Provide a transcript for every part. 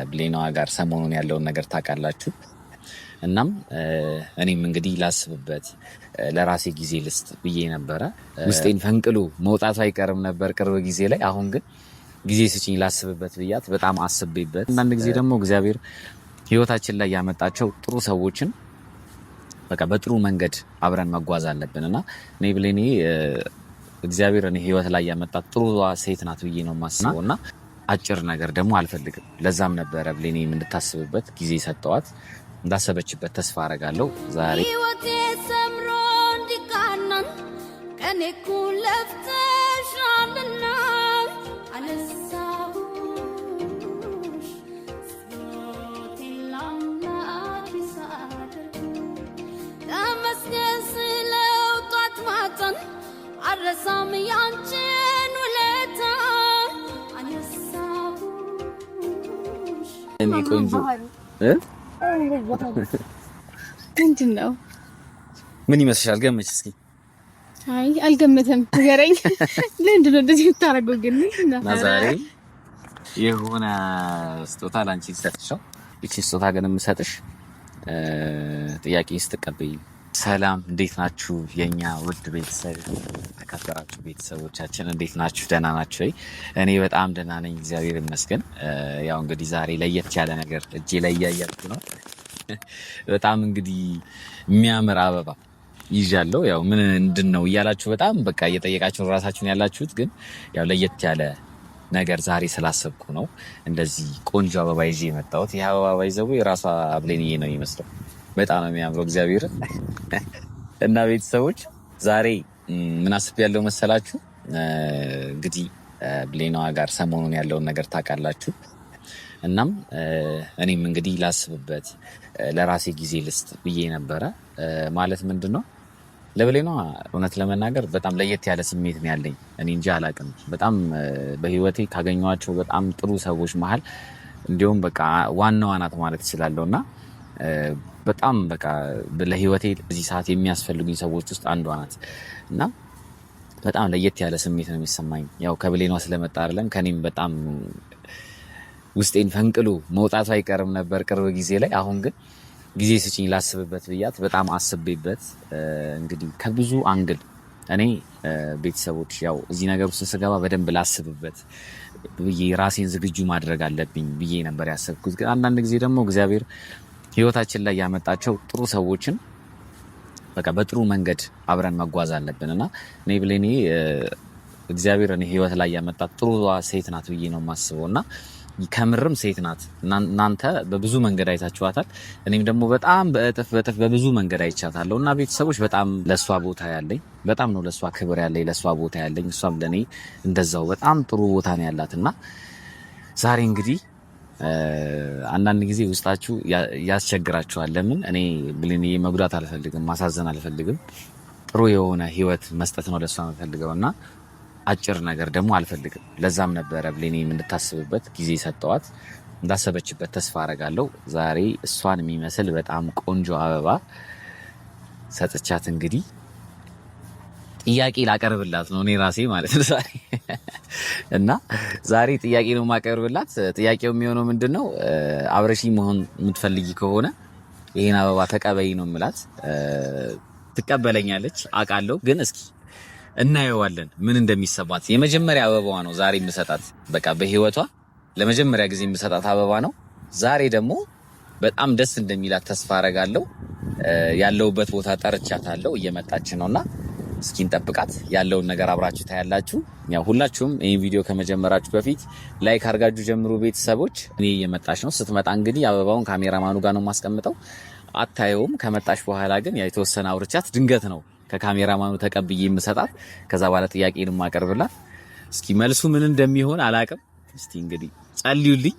ከብሌናዋ ጋር ሰሞኑን ያለውን ነገር ታውቃላችሁ። እናም እኔም እንግዲህ ላስብበት ለራሴ ጊዜ ልስጥ ብዬ ነበረ። ውስጤን ፈንቅሎ መውጣቱ አይቀርም ነበር ቅርብ ጊዜ ላይ። አሁን ግን ጊዜ ስጭኝ ላስብበት ብያት በጣም አስቤበት፣ አንዳንድ ጊዜ ደግሞ እግዚአብሔር ሕይወታችን ላይ ያመጣቸው ጥሩ ሰዎችን በቃ በጥሩ መንገድ አብረን መጓዝ አለብን። እና እኔ ብሌኔ እግዚአብሔር እኔ ሕይወት ላይ ያመጣት ጥሩ ሴት ናት ብዬ ነው የማስበው እና አጭር ነገር ደግሞ አልፈልግም። ለዛም ነበረ ብሌኔ እንድታስብበት ጊዜ ሰጠዋት። እንዳሰበችበት ተስፋ አረጋለሁ። ዛሬ ሕይወቴ ሰምሮ እንዲቃናን ከኔ እኩል ለፍተሻልና አነሳሁሽ ጸሎቴን ለአምላኬ ሳደርግ ተመስገን ስለው ጧት ማታን አልረሳም ያንቺን ውለታ አነሳሁሽ። እኔ ቆንጆ እ ምንድን ነው? ምን ይመስልሻል? ገምች እስኪ። አይ አልገምትም፣ ንገረኝ። ለምንድን ነው እንደዚህ የምታደርገው ግን? እና ዛሬ የሆነ ስጦታ ለአንቺ ልሰጥሽ ነው። ይቺ ስጦታ ግን የምሰጥሽ ጥያቄ ስትቀበይ። ሰላም፣ እንዴት ናችሁ? የኛ ውድ ቤተሰብ፣ ተከበራችሁ ቤተሰቦቻችን እንዴት ናችሁ? ደህና ናችሁ ወይ? እኔ በጣም ደህና ነኝ፣ እግዚአብሔር ይመስገን። ያው እንግዲህ ዛሬ ለየት ያለ ነገር እጄ ላይ እያያችሁ ነው። በጣም እንግዲህ የሚያምር አበባ ይዣለሁ። ያው ምንድን ነው እያላችሁ በጣም በቃ እየጠየቃችሁ ራሳችሁን ያላችሁት፣ ግን ያው ለየት ያለ ነገር ዛሬ ስላሰብኩ ነው እንደዚህ ቆንጆ አበባ ይዤ የመጣሁት። ይህ አበባ ባይዘቡ የራሷ ብሌንዬ ነው የሚመስለው። በጣም ነው የሚያምረው እግዚአብሔር። እና ቤተሰቦች ዛሬ ምን አስቤያለሁ መሰላችሁ? እንግዲህ ብሌናዋ ጋር ሰሞኑን ያለውን ነገር ታውቃላችሁ። እናም እኔም እንግዲህ ላስብበት ለራሴ ጊዜ ልስጥ ብዬ ነበረ። ማለት ምንድን ነው፣ ለብሌኗ እውነት ለመናገር በጣም ለየት ያለ ስሜት ነው ያለኝ። እኔ እንጂ አላቅም። በጣም በህይወቴ ካገኘኋቸው በጣም ጥሩ ሰዎች መሀል እንዲሁም በቃ ዋናዋ ናት ማለት እችላለሁ። እና በጣም በቃ ለህይወቴ በዚህ ሰዓት የሚያስፈልጉኝ ሰዎች ውስጥ አንዷ ናት እና በጣም ለየት ያለ ስሜት ነው የሚሰማኝ። ያው ከብሌኗ ስለመጣ አይደለም፣ ከኔም በጣም ውስጤን ፈንቅሎ መውጣቱ አይቀርም ነበር ቅርብ ጊዜ ላይ። አሁን ግን ጊዜ ስጭኝ ላስብበት ብያት በጣም አስቤበት እንግዲህ ከብዙ angle እኔ ቤተሰቦች ያው እዚህ ነገር ውስጥ ስገባ በደንብ ላስብበት ብዬ ራሴን ዝግጁ ማድረግ አለብኝ ብዬ ነበር ያሰብኩት። ግን አንዳንድ ጊዜ ደግሞ እግዚአብሔር ሕይወታችን ላይ ያመጣቸው ጥሩ ሰዎችን በቃ በጥሩ መንገድ አብረን መጓዝ አለብን። እና እኔ ብሌኔ እግዚአብሔር እኔ ሕይወት ላይ ያመጣት ጥሩ ሴት ናት ብዬ ነው የማስበው እና ከምርም ሴት ናት። እናንተ በብዙ መንገድ አይታችኋታል። እኔም ደግሞ በጣም በእጥፍ በእጥፍ በብዙ መንገድ አይቻታለሁ። እና ቤተሰቦች በጣም ለእሷ ቦታ ያለኝ፣ በጣም ነው ለእሷ ክብር ያለኝ፣ ለእሷ ቦታ ያለኝ፣ እሷም ለእኔ እንደዛው በጣም ጥሩ ቦታ ነው ያላት። እና ዛሬ እንግዲህ አንዳንድ ጊዜ ውስጣችሁ ያስቸግራችኋል። ለምን እኔ ብሌንዬ መጉዳት አልፈልግም፣ ማሳዘን አልፈልግም። ጥሩ የሆነ ህይወት መስጠት ነው ለእሷ የምፈልገው እና አጭር ነገር ደግሞ አልፈልግም። ለዛም ነበረ ብሌኔ እንድታስብበት ጊዜ ሰጠዋት። እንዳሰበችበት ተስፋ አረጋለሁ። ዛሬ እሷን የሚመስል በጣም ቆንጆ አበባ ሰጥቻት እንግዲህ ጥያቄ ላቀርብላት ነው እኔ ራሴ ማለት ነው ዛሬ። እና ዛሬ ጥያቄ ነው የማቀርብላት። ጥያቄው የሚሆነው ምንድን ነው? አብረሺ መሆን የምትፈልጊ ከሆነ ይህን አበባ ተቀበይ ነው የምላት። ትቀበለኛለች አውቃለሁ፣ ግን እስኪ እናየዋለን ምን እንደሚሰማት። የመጀመሪያ አበባዋ ነው ዛሬ የምሰጣት። በቃ በህይወቷ ለመጀመሪያ ጊዜ የምሰጣት አበባ ነው። ዛሬ ደግሞ በጣም ደስ እንደሚላት ተስፋ አረጋለሁ። ያለሁበት ቦታ ጠርቻታለሁ፣ እየመጣች ነው እና እስኪ እንጠብቃት። ያለውን ነገር አብራችሁ ታያላችሁ። ያው ሁላችሁም ይህን ቪዲዮ ከመጀመራችሁ በፊት like አድርጋችሁ ጀምሩ ቤተሰቦች። እኔ እየመጣች ነው። ስትመጣ እንግዲህ አበባውን ካሜራማኑ ጋር ነው የማስቀምጠው፣ አታየውም። ከመጣች በኋላ ግን ያው የተወሰነ አውርቻት ድንገት ነው ከካሜራማኑ ተቀብዬ የምሰጣት። ከዛ በኋላ ጥያቄን የማቀርብላት። እስኪ መልሱ ምን እንደሚሆን አላቅም። እስቲ እንግዲህ ጸልዩልኝ፣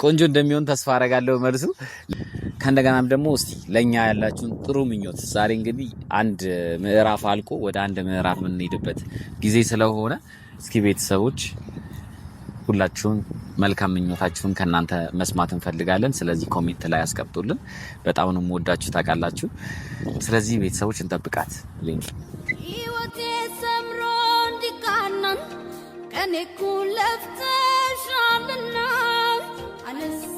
ቆንጆ እንደሚሆን ተስፋ አረጋለሁ መልሱ። ከእንደገናም ደግሞ እስቲ ለእኛ ያላችሁን ጥሩ ምኞት፣ ዛሬ እንግዲህ አንድ ምዕራፍ አልቆ ወደ አንድ ምዕራፍ የምንሄድበት ጊዜ ስለሆነ እስኪ ቤተሰቦች ሁላችሁም መልካም ምኞታችሁን ከእናንተ መስማት እንፈልጋለን። ስለዚህ comment ላይ አስቀምጡልን። በጣም ነው የምወዳችሁ ታውቃላችሁ። ስለዚህ ቤተሰቦች እንጠብቃት። ሕይወቴ ሰምሮ እንዲቃናን ከኔ እኩል ለፍተሻልና አነሳሁሽ።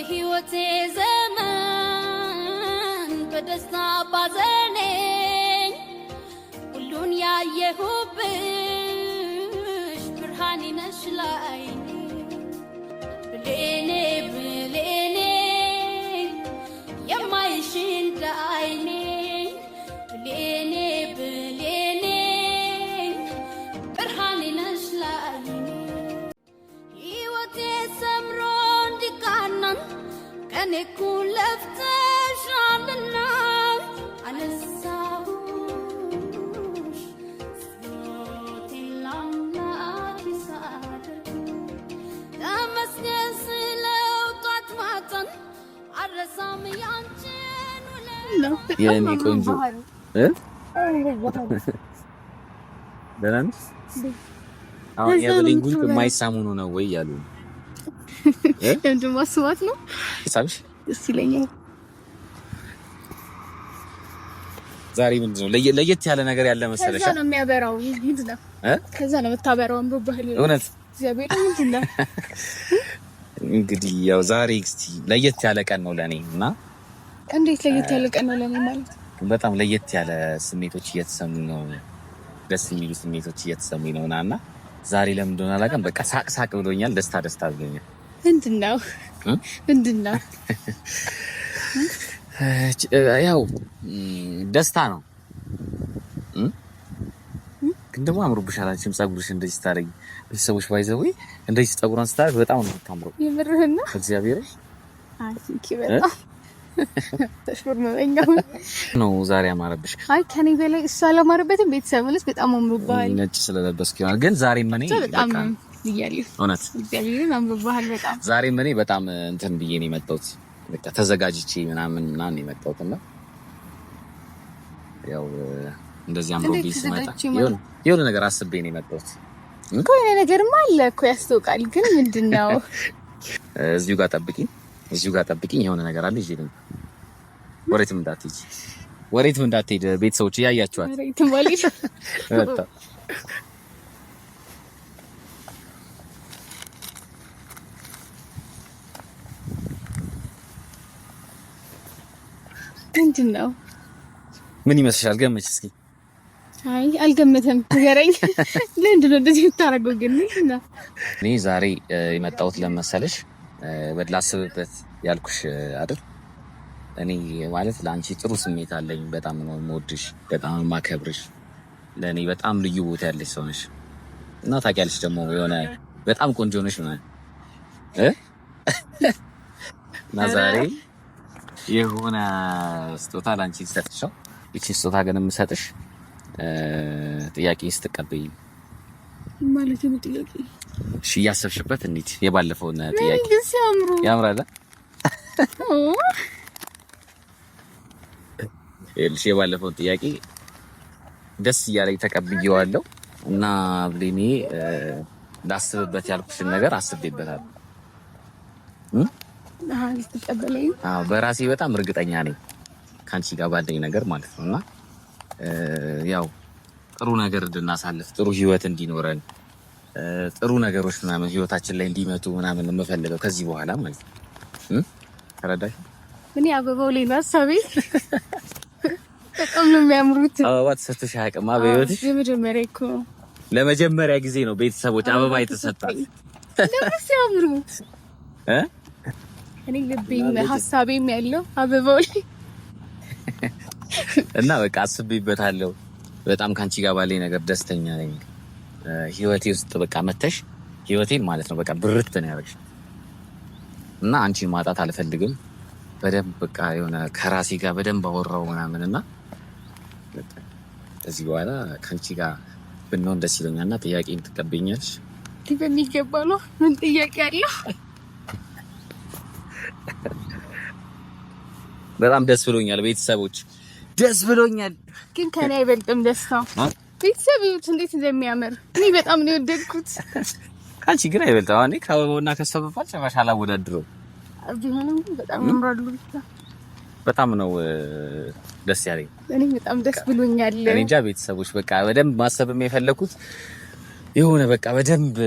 በሕይወቴ ዘመን በደስታ ባዘኔ ሁሉን ያየሁብሽ ብርሃኔ ነሽ ላይኔ ብሌኔ ብሌኔ የማይሽ እንደ አይኔ ብሌኔ ብሌኔ ብርሃኔ ነሽ ላይኔ ሕይወቴ ሰምሮ እንዲቃናን ከኔ እኩል ለፍተሻልና አነሳሁሽ ጸሎቴን ለአምላኬ ሳደርግ ተመስገን ስለው ጧት ማታን አልረሳም ያንቺን ውለታ። የኔ ቆንጆ እ ደህና ነሽ? አሁን ከዛ ነው የብሌን ጉንጭ የምታበራው። የማይሳም ሆኖ ነው ወይ እያሉ ነው። እ? ለምንድን ማስባት ነው? ሳምሽ? ደስ ይለኛል። ዛሬ ምንድን ነው ለየት ያለ ነገር ያለ መሰለሽ? ከዛ ነው የሚያበራው። ምንድን ነው? እ? ከዛ ነው የምታበራው። አምሮብሃል። እውነት እግዚአብሔር ምንድን ነው? እንግዲህ ያው ዛሬ እስቲ ለየት ያለ ቀን ነው ለእኔ እና እንዴት ለየት ያለ ቀን ነው ለኔ ማለት? በጣም ለየት ያለ ስሜቶች እየተሰሙኝ ነው። ደስ የሚሉ ስሜቶች እየተሰሙኝ ነው እና ዛሬ ለምን እንደሆነ አላውቅም። በቃ ሳቅ ሳቅ ብሎኛል። ደስታ ደስታ ብሎኛል። ምንድን ነው? እ? ምንድን ነው? ያው ደስታ ነው። እ? ግን ደግሞ አምሮብሻል። አንቺም ፀጉርሽ እንደዚህ ስታደርጊ ቤተሰቦች by the way እንደዚህ ፀጉሯን ስታደርግ በጣም ነው የምታምረው። የምርህን ነው? እግዚአብሔር አይ thank you በጣም ተሽኮርመመኛ ነው ዛሬ አማረብሽ። አይ ከኔ በላይ እሱ አላማረበትም። ቤተሰብ እውነት በጣም አምሮብሃል። ነጭ ስለለበስኩ ይሆናል። ግን ዛሬም እኔ በጣም በቃ እያለሁ እውነት እግዚአብሔርን አምሮብሃል በጣም። ዛሬም እኔ በጣም እንትን ብዬ ነው የመጣሁት። በቃ ተዘጋጅቼ ምናምን ምናምን ነው የመጣሁት እና ያው እንደዚህ አምሮብኝ እንዴት ስመጣ ተዘጋጅቼ ማለት? የሆነ ነገር አስቤ ነው የመጣሁት። እኮ የሆነ ነገርማ አለ እኮ ያስታውቃል። ግን ምንድን ነው? እዚሁ ጋር ጠብቂኝ፣ እዚሁ ጋር ጠብቂኝ። የሆነ ነገር አለ ይዤ ልምጣ። ወዴትም እንዳትሄጂ፣ ወዴትም እንዳትሄድ። ቤተሰቦች እያያችኋት ኧረ የትም አልሄድም። መጣ። ምንድን ነው? ምን ይመስልሻል? ገምች እስኪ። አይ አልገምትም፣ ንገረኝ። ለምንድን ነው እንደዚህ የምታደርገው ግን? ምንድን ነው? እኔ ዛሬ የመጣሁት ለመሰለሽ ላስብበት ያልኩሽ አይደል? እኔ ማለት ለአንቺ ጥሩ ስሜት አለኝ። በጣም ነው የምወድሽ፣ በጣም ነው የማከብርሽ። ለእኔ በጣም ልዩ ቦታ ያለሽ ሰው ነሽ እና ታውቂያለሽ ደግሞ የሆነ በጣም ቆንጆ ነሽ ምናምን እ? እና ዛሬ የሆነ ስጦታ ለአንቺ ልሰጥሽ ነው። ይቺን ስጦታ ግን የምሰጥሽ ጥያቄ ስትቀበይ ማለት ነው ጥያቄ? እሺ፣ እያሰብሽበት እንሂድ። የባለፈውን ጥያቄ ግን ሲያምሩ ያምራል። ኦ፣ ይኸውልሽ የባለፈውን ጥያቄ ደስ እያለኝ ተቀብዬዋለሁ እና ብሌኔ ላስብበት ያልኩሽን ነገር አስቤበታለሁ። አሃ፣ ልትቀበለኝ? አዎ፣ በራሴ በጣም እርግጠኛ ነኝ ከአንቺ ጋር ባለኝ ነገር ማለት ነው። እና ያው ጥሩ ነገር እንድናሳልፍ፣ ጥሩ ህይወት እንዲኖረን፣ ጥሩ ነገሮች ምናምን ህይወታችን ላይ እንዲመጡ ምናምን የምፈልገው ከዚህ በኋላ ማለት ነው። ተረዳሽ? እኔ አበባው ላይ ነው ሀሳቤ። በጣም ነው የሚያምሩት። አበባ ተሰጥቶሽ አያውቅማ በህይወትሽ? የመጀመሪያ እኮ ነው። ለመጀመሪያ ጊዜ ነው ቤተሰቦች አበባ የተሰጣት። ለምን ሲያምሩ። እ? እኔ ልቤም ሀሳቤም ያለው አበባው ላይ። እና በቃ አስቤበታለሁ። በጣም ከአንቺ ጋር ባለኝ ነገር ደስተኛ ነኝ። ህይወቴ ውስጥ በቃ መተሽ ህይወቴን ማለት ነው በቃ ብርት ነው ያደረግሽ እና አንቺን ማጣት አልፈልግም። በደንብ በቃ የሆነ ከራሴ ጋር በደንብ አወራው ምናምን እና በቃ ከዚህ በኋላ ከአንቺ ጋር ብንሆን ደስ ይለኛል። እና ጥያቄን ትቀበይኛለሽ? በሚገባ ነው። ምን ጥያቄ አለው? በጣም ደስ ብሎኛል ቤተሰቦች፣ ደስ ብሎኛል። ግን ከኔ አይበልጥም ደስታው። ቤተሰብ ይኸውት እንዴት እንደሚያምር። እኔ በጣም ነው የወደድኩት። ከአንቺ ግን አይበልጥም። አሁን እኔ ከአበባውና ከእሷ በባል ጭራሽ አላወዳድረውም። ቢሆንም ግን በጣም ያምራሉ። ብቻ በጣም ነው ደስ ያለኝ። እኔ በጣም ደስ ብሎኛል። እኔ እንጃ ቤተሰቦች፣ በቃ በደንብ ማሰብም የፈለኩት የሆነ በቃ በደንብ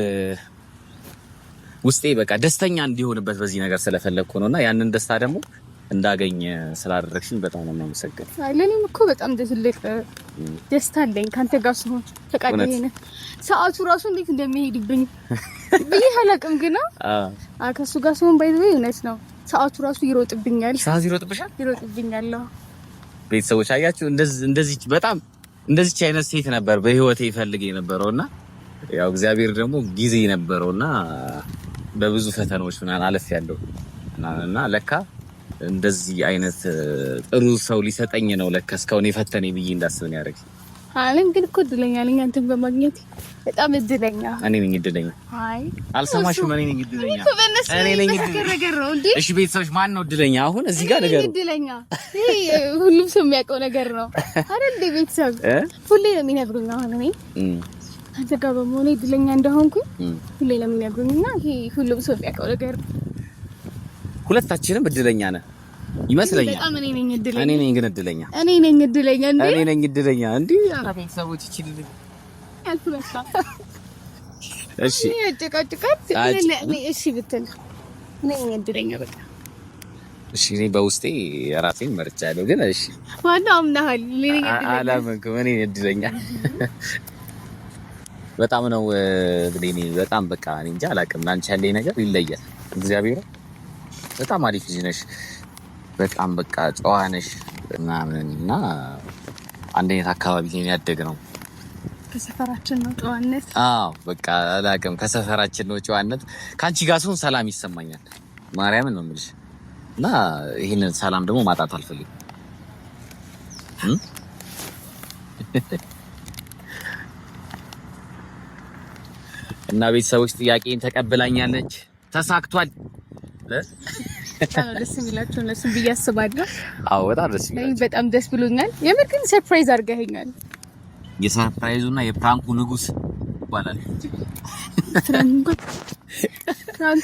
ውስጤ በቃ ደስተኛ እንዲሆንበት በዚህ ነገር ስለፈለግኩ ነው እና ያንን ደስታ ደግሞ እንዳገኝ ስላደረግሽኝ በጣም ነው የማመሰግነው። አይ ለእኔም እኮ በጣም ትልቅ ደስታ አለኝ ከአንተ ጋር ስሆን። ተቃደኝ ሰዓቱ ራሱ እንዴት እንደሚሄድብኝ ብዬ አላውቅም። ግና ከእሱ ጋር ስሆን by the way እውነት ነው ሰዓቱ ራሱ ይሮጥብኛል። ሰዓቱ ይሮጥብሻል? ይሮጥብኛል። ቤተሰቦች አያችሁ፣ እንደዚህ በጣም እንደዚች አይነት ሴት ነበር በህይወቴ ይፈልግ የነበረውና ያው እግዚአብሔር ደግሞ ጊዜ ነበረውና በብዙ ፈተናዎች ምናምን አለፍ ያለው እና ለካ እንደዚህ አይነት ጥሩ ሰው ሊሰጠኝ ነው ለካ እስካሁን የፈተነኝ ብዬ እንዳስብ ነው ያደረገኝ። እኔም ግን እኮ እድለኛ ነኝ አንተን በማግኘት በጣም እድለኛ። እኔ ነኝ እድለኛ። አይ አልሰማሽም? እኔ ነኝ እድለኛ። እኔ ነኝ ነገር ነው እንዴ? እሺ ቤተሰቦች ማን ነው እድለኛ? አሁን እዚህ ጋር ነገር እድለኛ ይሄ ሁሉም ሰው የሚያውቀው ነገር ነው አይደል? እንዴ ቤተሰብ ሁሌ ነው የሚነግሩኝ። አሁን እኔ አንተ ጋር በመሆኔ እድለኛ እንደሆንኩኝ ሁሌ ነው የሚነግሩኝ እና ይሄ ሁሉም ሰው የሚያውቀው ነገር ነው። ሁለታችንም እድለኛ ነን ይመስለኛል። በጣም እኔ ነኝ እድለኛ። እኔ ነኝ ግን እድለኛ። እኔ ነኝ እድለኛ እንዴ? እኔ ነኝ እድለኛ እንዴ? ኧረ ቤተሰቦች ይችላል። እሺ ያጨቃጭቃት። እሺ ብትል እኔ ነኝ እድለኛ በቃ። እሺ እኔ በውስጤ ራሴን መርጫለሁ፣ ግን እሺ ዋናው አምናሃል። እኔ ነኝ እድለኛ። አላመንኩም። እኔ ነኝ እድለኛ። በጣም ነው እንግዲህ እኔ በጣም በቃ እኔ እንጃ አላውቅም። ላንቺ ያለኝ ነገር ይለያል። እግዚአብሔር በጣም አሪፍ ልጅ ነሽ። በጣም በቃ ጨዋ ነሽ ምናምን እና አንድ አይነት አካባቢ ላይ ያደግነው። ከሰፈራችን ነው ጨዋነት። አዎ በቃ አላውቅም፣ ከሰፈራችን ነው ጨዋነት። ከአንቺ ጋር ስሆን ሰላም ይሰማኛል። ማርያምን ነው የምልሽ። እና ይህንን ሰላም ደግሞ ማጣት አልፈልግም። እና ቤተሰቦች ጥያቄን ተቀብላኛለች፣ ተሳክቷል። ደስ የሚላቸው እነሱን ብዬ አስባለሁ። አዎ በጣም ደስ የሚላቸው። በጣም ደስ ብሎኛል። የምር ግን surprise አድርገኸኛል። የ surprise ኡና የ prank ኡ ንጉስ ይባላል። prank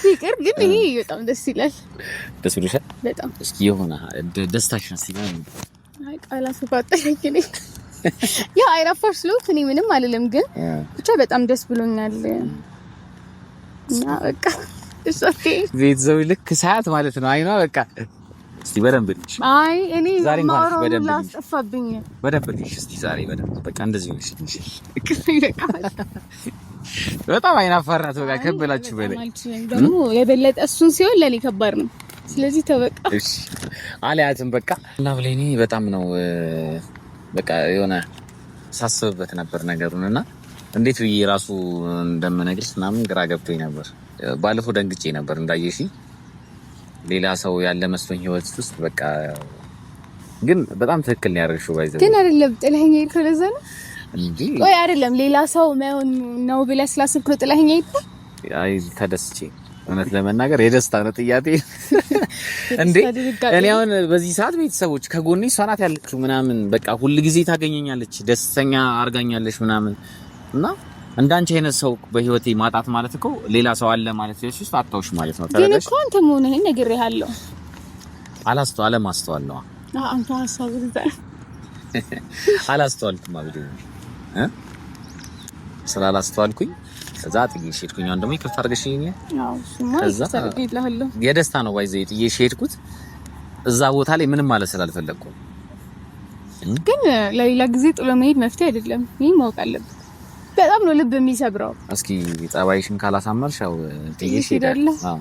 ኡ ይቅር ግን ይሄ በጣም ደስ ይላል። ደስ ብሎሻል? በጣም። እስኪ የሆነ ደስታሽን እስኪ። አይ ቃላት ባጠረኝ እኔ ያው አይናፋር ስለሆንኩ እኔ ምንም አልልም፣ ግን ብቻ በጣም ደስ ብሎኛል እና በቃ ቤተሰብ ልክ ሰዓት ማለት ነው። አይኗ በቃ እስቲ በደንብ ልጅ። አይ እኔ ዛሬ እንኳን በደንብ ላስጠፋብኝ በደንብ ልጅ እስቲ ዛሬ በደንብ በቃ እንደዚህ ነው። በጣም አይናፋር ናት። በቃ ከበላችሁ በላይ ደግሞ የበለጠ እሱን ሲሆን ለኔ ከባድ ነው። ስለዚህ ተበቃ እሺ አልያትም በቃ እና ብሌኒ በጣም ነው በቃ የሆነ ሳስብበት ነበር ነገሩን እና እንዴት ብዬ ራሱ እንደምነግርሽ ምናምን ግራ ገብቶኝ ነበር። ባለፈው ደንግጬ ነበር እንዳየሽ ሌላ ሰው ያለ መስሎኝ ህይወት ውስጥ በቃ ግን በጣም ትክክል ነው ያደረግሽው። by the way ግን አይደለም ጥለኸኝ ሄድከው ለዛ ነው እንዴ? ቆይ አይደለም ሌላ ሰው መሆን ነው ብለህ ስላሰብክ ነው ጥለኸኝ ሄድከው? አይ ተደስቼ እውነት ለመናገር የደስታ ነው ጥያቄ እንዴ። እኔ አሁን በዚህ ሰዓት ቤተሰቦች ከጎኔ እሷ ናት ያለችው ምናምን በቃ ሁል ጊዜ ታገኘኛለች፣ ደስተኛ አርጋኛለች ምናምን እና እንዳንቺ አይነት ሰው በህይወቴ ማጣት ማለት እኮ ሌላ ሰው አለ ማለት ነው። እሱ አጣውሽ ማለት ነው። ግን እኮ አንተ መሆንህን ነግሬሃለሁ። አለማስተዋል ነው። አንተ ሀሳብ አላስተዋልኩም። አብዲ ስላላስተዋልኩኝ ከዛ ጥዬሽ ሄድኩኝ። አሁን ደግሞ ይቅርታ አድርገሽልኝ። አዎ እሱማ የደስታ ነው by the way ጥዬሽ ሄድኩት። እዛ ቦታ ላይ ምንም ማለት ስላልፈለግኩ ግን ለሌላ ጊዜ ጥሎ መሄድ መፍትሄ አይደለም። ይህ ማወቅ አለብን። በጣም ነው ልብ የሚሰብረው። እስኪ ጸባይሽን ካላሳመርሽ ያው ጥዬሽ እሄዳለሁ። አዎ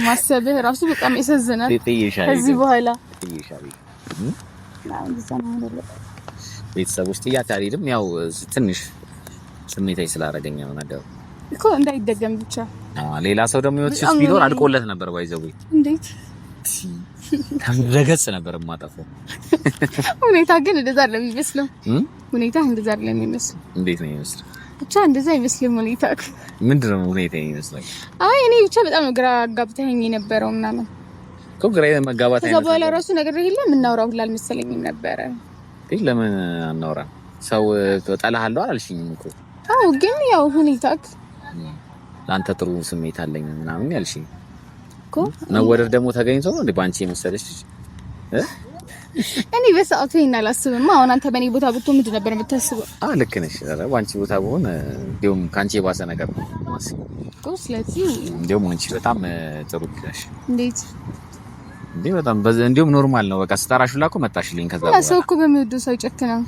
ማሰብህ ራሱ በጣም ያሳዝናል። ከዚህ በኋላ ቤተሰቦች ጥያት አልሄድም። ያው ትንሽ ስሜታዊ ስላደረገኝ ነው ነገሩ እኮ እንዳይደገም ብቻ። ሌላ ሰው ደግሞ ህይወትሽ ውስጥ ቢኖር አልቆለት ነበር። by the way እንዴት ከምድረገጽ ነበር የማጠፋው። ሁኔታ ግን እንደዛ አይደለም የሚመስለው። ሁኔታ እንደዛ አይደለም የሚመስለው። እንዴት ነው የሚመስለው? ብቻ እንደዛ አይመስልም ሁኔታ። ምንድን ነው ሁኔታ የሚመስለው? አይ እኔ ብቻ በጣም ግራ አጋብተኸኝ የነበረው ምናምን እኮ ግራ መጋባት። ከዛ በኋላ ራሱ ነገር የለም እናውራ ሁላ አልመሰለኝም ነበረ። ግን ለምን አናወራም? ሰው እጠላሃለሁ አላልሽኝም እኮ። አዎ ግን ያው ሁኔታ ለአንተ ጥሩ ስሜት አለኝ ምናምን ያልሽኝ እኮ መወደድ ደግሞ ተገኝቶ ነው እንዴ? በአንቺ የመሰለች ልጅ እኔ በሰዓቱ ይሄን አላስብም። አሁን አንተ በእኔ ቦታ ብትሆን ምንድን ነበር የምታስበው? አዎ ልክ ነሽ። ኧረ በአንቺ ቦታ ብሆን እንዲሁም ከአንቺ የባሰ ነገር ነው የማስበው። ስለዚህ እንዲሁም አንቺ በጣም ጥሩ ነሽ። እንዴት እንዴ? በጣም እንዲሁም normal ነው። በቃ ስጠራሽ ሁላ እኮ መጣሽልኝ። ከዛ በኋላ ሰው እኮ በሚወደው ሰው ይጨክናል።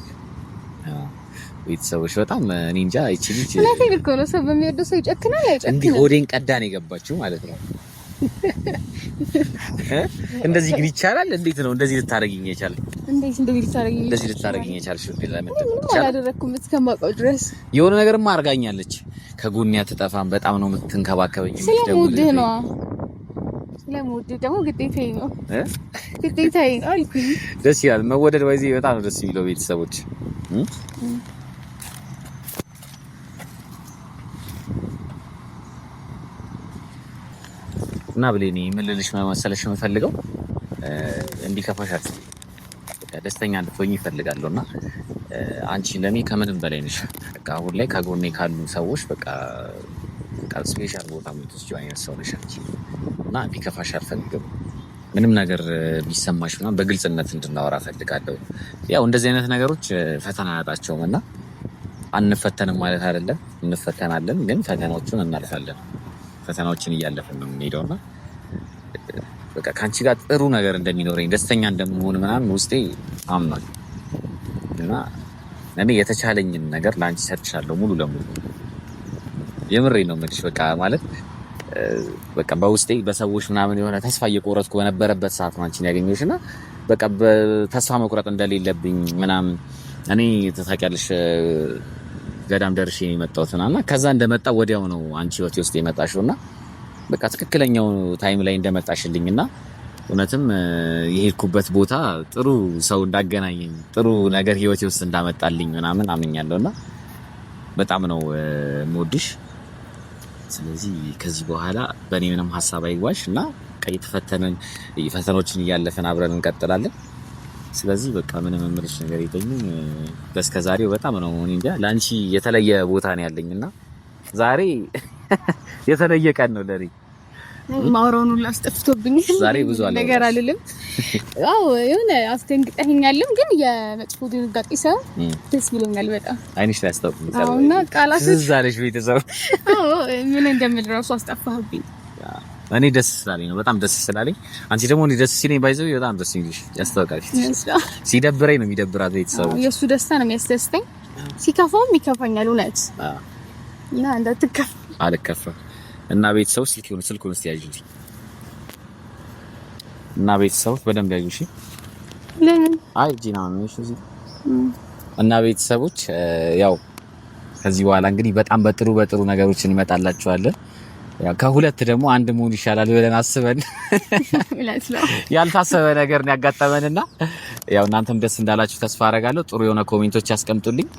ቤተሰቦች በጣም እኔ እንጃ። ይቺ ልጅ እውነቴን እኮ ነው። ሰው በሚወደው ሰው ይጨክናል አይጨክንም? እንዲህ ሆዴን ቀዳ ነው የገባችው ማለት ነው። እንደዚህ ግን ይቻላል? እንዴት ነው እንደዚህ ልታረጊኝ የቻልሽ? እንዴት እንደዚህ ልታረጊኝ እንደዚህ ልታረጊኝ የቻልሽ? ለምን አላደረኩም እስከማውቀው ድረስ የሆነ ነገርማ አድርጋኛለች። ከጎኔ አትጠፋም። በጣም ነው የምትንከባከበኝ። ስለምወድህ ነው። ስለምወድህ ደግሞ ግዴታዬ ነው። ግዴታዬ ነው አልኩኝ። ደስ ይላል መወደድ። ባይዜ በጣም ነው ደስ የሚለው ቤተሰቦች። እና ብሌኒ ምን ልልሽ መሰለሽ የምፈልገው እንዲከፋሽ አልፈልግም። በቃ ደስተኛ እንድትሆኚ እፈልጋለሁ። እና አንቺ ለኔ ከምንም በላይ ነሽ። በቃ አሁን ላይ ከጎኔ ካሉ ሰዎች በቃ special ቦታ የምትወስጂው አይነት ሰው ነሽ አንቺ። እና እንዲከፋሽ አልፈልግም። ምንም ነገር ቢሰማሽ ምናምን በግልጽነት እንድናወራ እፈልጋለሁ። ያው እንደዚህ አይነት ነገሮች ፈተና አያጣቸውም እና አንፈተንም ማለት አይደለም፣ እንፈተናለን፣ ግን ፈተናዎቹን እናልፋለን። ፈተናዎችን እያለፍን ነው የምንሄደው እና በቃ ከአንቺ ጋር ጥሩ ነገር እንደሚኖረኝ ደስተኛ እንደምሆን ምናምን ውስጤ አምኗል እና እኔ የተቻለኝን ነገር ለአንቺ ሰጥሻለሁ ሙሉ ለሙሉ። የምሬ ነው የምልሽ። በቃ ማለት በቃ በውስጤ በሰዎች ምናምን የሆነ ተስፋ እየቆረጥኩ በነበረበት ሰዓት ነው አንቺን ያገኘሁሽ እና በቃ ተስፋ መቁረጥ እንደሌለብኝ ምናምን እኔ ታውቂያለሽ ገዳም ደርሼ የመጣሁት እና ከዛ እንደመጣ ወዲያው ነው አንቺ ህይወቴ ውስጥ የመጣሽው እና በቃ ትክክለኛው time ላይ እንደመጣሽልኝና እውነትም የሄድኩበት ቦታ ጥሩ ሰው እንዳገናኘኝ ጥሩ ነገር ህይወቴ ውስጥ እንዳመጣልኝ ምናምን አምኛለሁና በጣም ነው የምወድሽ። ስለዚህ ከዚህ በኋላ በእኔ ምንም ሀሳብ አይግባሽ እና የተፈተነን ፈተናዎችን እያለፍን አብረን እንቀጥላለን። ስለዚህ በቃ ምንም የምልሽ ነገር የለኝም። እስከ ዛሬው በጣም ነው እኔ እንጃ ለአንቺ የተለየ ቦታ ነው ያለኝና ዛሬ የተለየ ቀን ነው ለኔ። ማውራውን ሁሉ አስጠፍቶብኛል። ዛሬ ብዙ ነገር አልልም። አዎ የሆነ አስደንግጠኸኛልም፣ ግን የመጥፎ ድንጋጤ ሳይሆን ደስ ብሎኛል በጣም። አይንሽ ላይ አስታውቅኝ። አዎ እና ቃላት ትዝ አለሽ ቤተሰብ። አዎ ምን እንደምል ራሱ አስጠፋህብኝ። እኔ ደስ ስላለኝ ነው፣ በጣም ደስ ስላለኝ። አንቺ ደግሞ እኔ ደስ ሲለኝ ባይዘው በጣም ደስ ይልሽ ያስታውቃል። ሲደብረኝ ነው የሚደብራት ቤተሰብ። የእሱ ደስታ ነው የሚያስደስተኝ፣ ሲከፋውም ይከፋኛል እውነት። እና እንዳትከፋ። አልከፋም። እና ቤተሰብ ስልኩን እስቲ ያዥልኝ። እና ቤተሰብ በደንብ ያዥ። እሺ ለምን? አይ ጂና ነው እሺ። እና ቤተሰቦች ያው ከዚህ በኋላ እንግዲህ በጣም በጥሩ በጥሩ ነገሮች እንመጣላችኋለን። ያው ከሁለት ደግሞ አንድ መሆን ይሻላል ብለን አስበን ያልታሰበ ነገር ነው ያጋጠመንና ያው እናንተም ደስ እንዳላችሁ ተስፋ አደርጋለሁ። ጥሩ የሆነ comment ኦች ያስቀምጡልኝ።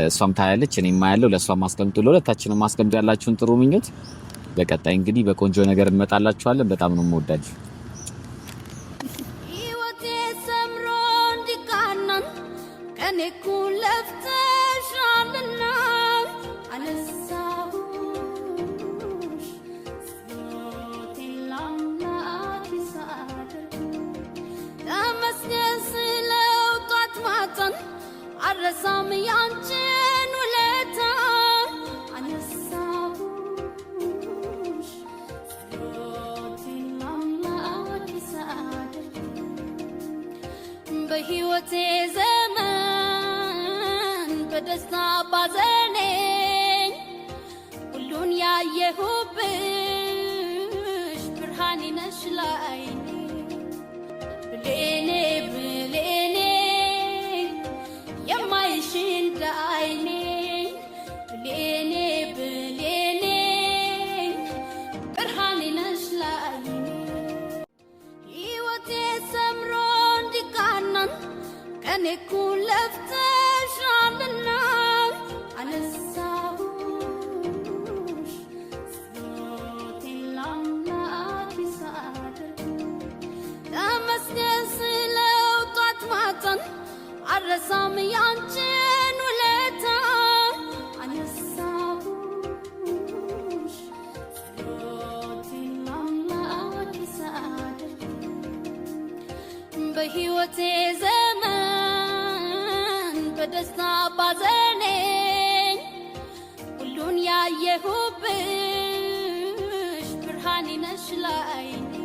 እሷም ታያለች እኔም አያለሁ። ለእሷም አስቀምጡ፣ ለሁለታችንም አስቀምጡ ያላችሁን ጥሩ ምኞት። በቀጣይ እንግዲህ በቆንጆ ነገር እንመጣላችኋለን። በጣም ነው የምወዳችሁ። ህይወቴ ሰምሮ እንዲቃናን ከኔ እኩል ለፍተሻልና አነሳሁሽ ጸሎቴን ለአምላኬ ሳደርግ ተመስገን ስለው ጧት ማታን አልረሳም ያንቺን ውለታ አነሳሁሽ ጸሎቴን ለአምላኬ ሳደርግ በሕይወቴ ዘመን በደስታ ባዘኔ ሁሉን ያየሁብሽ ብርሃኔ ነሽ ላይኔ ብሌኔ ብሌኔ የማይሽ እንደ አይኔ ብሌኔ ብሌኔ ብርሃኔ ነሽ ላይኔ ሕይወቴ ሰምሮ እንዲቃናን ከኔ እኩል ለፍተሻልና አነሳሁሽ ጸሎቴን ለአምላኬ ሳደርግ ተመስገን ስለው ጧት ማታን አልረሳም ያንቺን ውለታ አነሳሁሽ ጸሎቴን ለአምላኬ ሳደርግ በሕይወቴ ዘመን በደስታ ባዘኔ ሁሉን ያየሁብሽ ብርሃኔ ነሽ ላይኔ።